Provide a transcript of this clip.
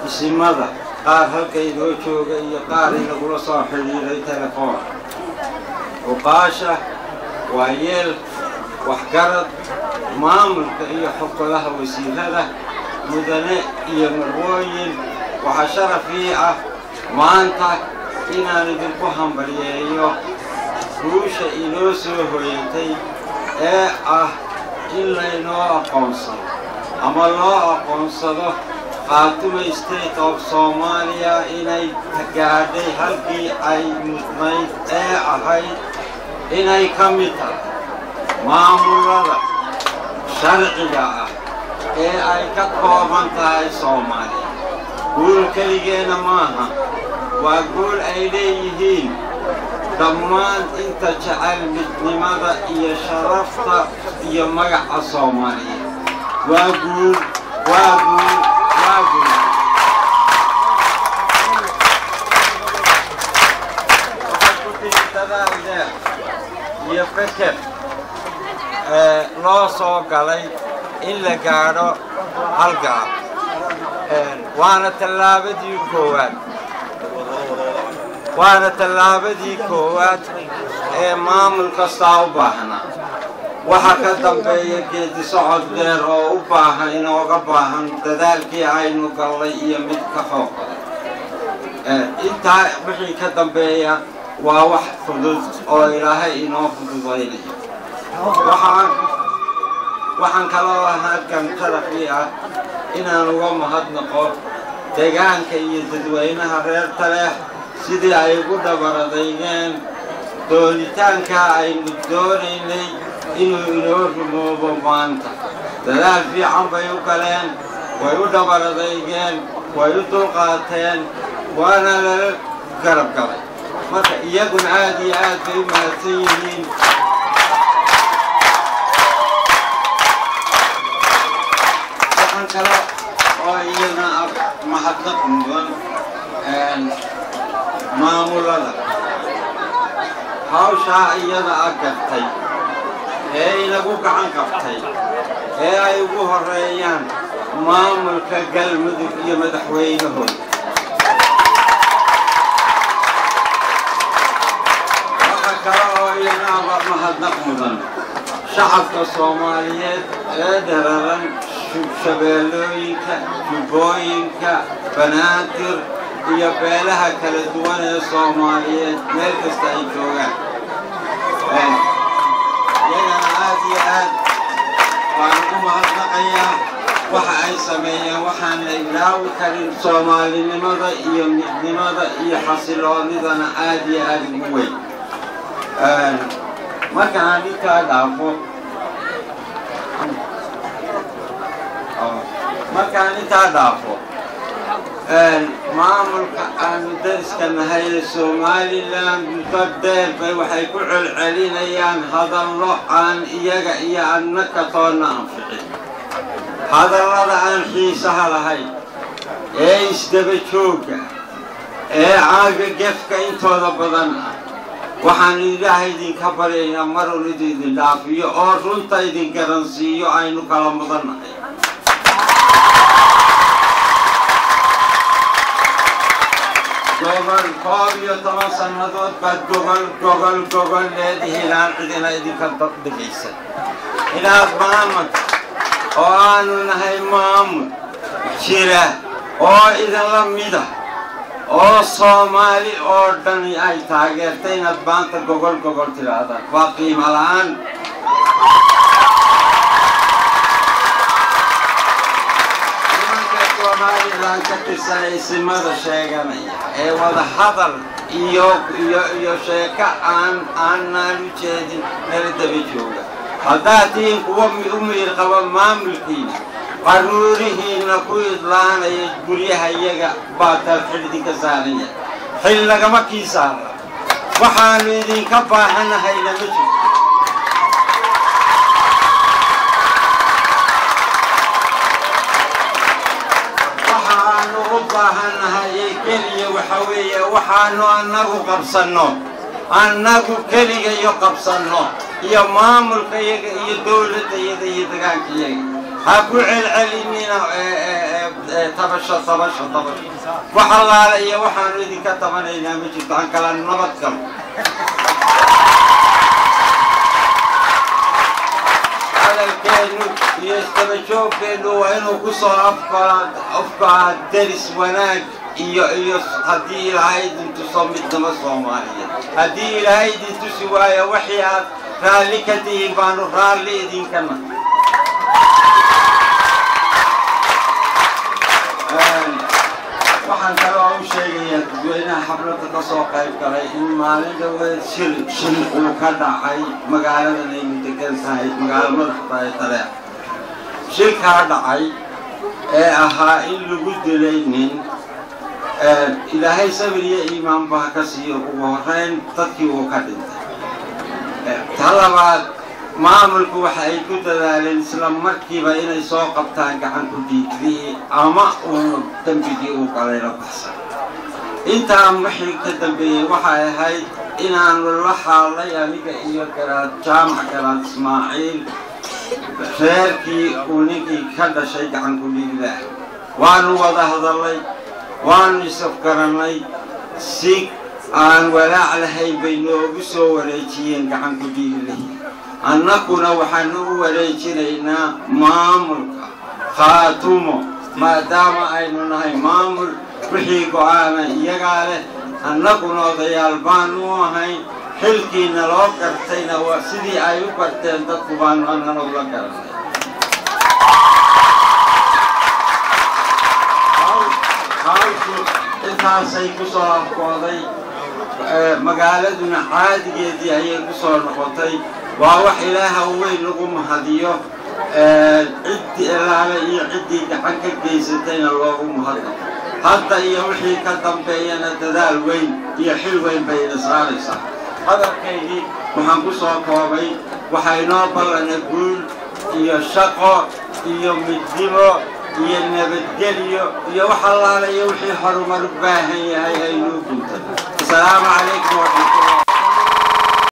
Isimada qaar halka inoo jooga iyo qaar inagula soo xidhiiray telefoon, uqaasha, waayeel, waxgarad, maamulka iyo xogolaha wasiirada, mudane iyo marwooyin, waxaa sharaf ii ah maanta inaan idinku hambalyeeyo guusha inoo soo hoyatay ee ah in laynoo aqoonsado ama loo aqoonsado Khaatumo State of Soomaaliya inay gaadhay halkii ay mudnayd ee ahayd inay ka mid tahay maamulada sharciga ah ee ay ka kooban tahay Soomaaliya. Guul keligeenna maaha, waa guul ay leeyihiin dhammaan inta jecel midnimada iyo sharafta iyo magaca Soomaaliya. Waa guul, waa guul, waa guul. Waxaad ku timid dadaal dheer iyo feker loo soo galay in la gaadho halgaa, waana tallaabadii koowaad ee maamul kastaa u baahnaa. Waxa ka dambeeya geedi socod dheer oo u baahan, inooga baahan dadaalkii aynu gallay iyo mid ka xoog badan. Intaa wixii ka dambeeya waa wax fudud oo Ilaahay inoo fududaynayo. Waxaan kaloo halkan sharafii ah inaan uga mahadnaqo deegaanka iyo dadweynaha reer Taleex sidii ay ugu dhabaradaygeen doonitaankaa aynu doonaynay inuu inoo rumoobo maanta. Dadaal fiican bay u galeen, way u dhabaradaygeen, way u dulqaateen, waana lala garab galay. Marka iyaguna aad iyo aad bay u mahadsan yihiin. Waxaan kale oo iyana mahadnaq mudan maamulada hawshaa iyada a gartay ee inagu gacan qabtay ee ay ugu horeeyaan maamulka Galmudug iyo madaxweynahooda. Waxa kale oo iyana mahadnaq mudan shacabka Soomaaliyeed ee dhararan Shabeellooyinka, Jubbooyinka, Banaadir iyo beelaha kala duwan ee Soomaaliyeed meel kasta ay joogaan. Iyagana aad iyo aad waan ugu mahadnaqayaa waxa ay sameeyeen. Waxaan la ilaawi karin soomaalinimada iyo midnimada iyo xasiloonidana aad iyo aad ugu weyn. Markaan intaa dhaafo, maamulka aanu dariska nahay ee Somaliland muddo dheer bay waxay ku celcelinayaan hadallo aan iyaga iyo annaka toonna anficin, hadallada aan xiisaha lahayn ee isdaba joogga ee caaga gefka intooda badan ah. Waxaan Ilaahay idinka baryaynaa marun idin idin dhaafiyo oo runta idin garansiiyo aynu kala mudannahay. Gobol 11 sannadood baad gogol, gogol, gogol leedihiin aan cidina idinka dhigaysan. Inaad maamul oo aanu nahay maamul jira oo idinla mida oo Soomaali oo dhani ay taageertay, inaad maanta gogol, gogol tidhaahdaan waa qiimo la'aan. Nimanka Somaliland ka tirsan isimada sheeganaya ee wada hadal iyo sheeko aan aanaan u jeedin nala daba jooga, haddaad tihiin kuwa u miyir qaba, maamulkiina qaruurihiina ku idlaanaya guryaha iyaga baa tal xil idinka saaran yahay. Xil lagama kii saara, waxaanu idinka baahanahayna ma jirto. Waxaanu u baahannahay keliya waxa weeye waxaanu annagu qabsanno, annagu keligayo qabsanno, iyo maamulka iyaga iyo dowladda iyaga iyo degaanka iyaga. Ha ku celcelinina. Tabasho, tabasho, tabasho, wax allaale iyo waxaanu idinka tabanaynaa ma jirto. Aan kala nabad galo. Hadalkeennu iyo istabajooggeennu waa inuu ku soo afgo'aa deris wanaag iyo haddii Ilaahay idin tuso midnimo Soomaaliyeed. Haddii Ilaahay idin tusi waayo, wixii aad raalli ka tihiin baanu raalli idinka nahay. Waxaan kaloo u sheegayaa dadweynaha xafladda ka soo qayb galay in maalin dhaweed shil uu ka dhacay magaaladan aynu degan tahay, magaalo madaxda ee Taleex. Shilkaa dhacay ee ahaa in lagu dilay nin, Ilaahay sabir iyo iimaanba ha ka siiyo ugu horreyn dadkii uu ka dhintay. Ta labaad, maamulku waxa ay ku dadaaleen isla markiiba inay soo qabtaan gacan ku dhiiglihii ama uu dembigii uu galay la baxsan. Intaan wixii ka dambeeyey waxay ahayd inaanu la xaalay, aniga iyo Garaad Jaamac Garaad Ismaaciil, reerkii uu ninkii ka dhashay gacan ku dhiiglaah. Waanu wada hadallay, waanu isafgarannay, si aan walaac lahayn bay noogu soo wareejiyeen gacan ku dhiiglihii. Annaguna waxaanu u wareejinaynaa maamulka Khaatumo, maadaama aynu nahay maamul, wixii go'aana iyagaa leh. Annaguna odayaal baanu u ahayn, xilkiina loo gartayna waa sidii ay u garteen dadku baanu annana ula garanay. Hawshu intaasay ku soo afkooday, magaaladuna caadigeedii ayay ku soo noqotay. Waa wax Ilaaha weyn lagu mahadiyo, ciddii ilaale iyo ciddii gacan ka geysatayna loogu mahadnaqo. Hadda iyo wixii ka dambeeyana dadaal weyn iyo xil weyn bayna saaraysaa. Hadalkaygii waxaan ku soo koobay, waxaa inoo ballana guul iyo shaqo iyo midnimo iyo nabadgelyo iyo wax allaale iyo wixii horumar u baahan yahay aynuu guntay. Asalaamu calaykum waraxmatullah.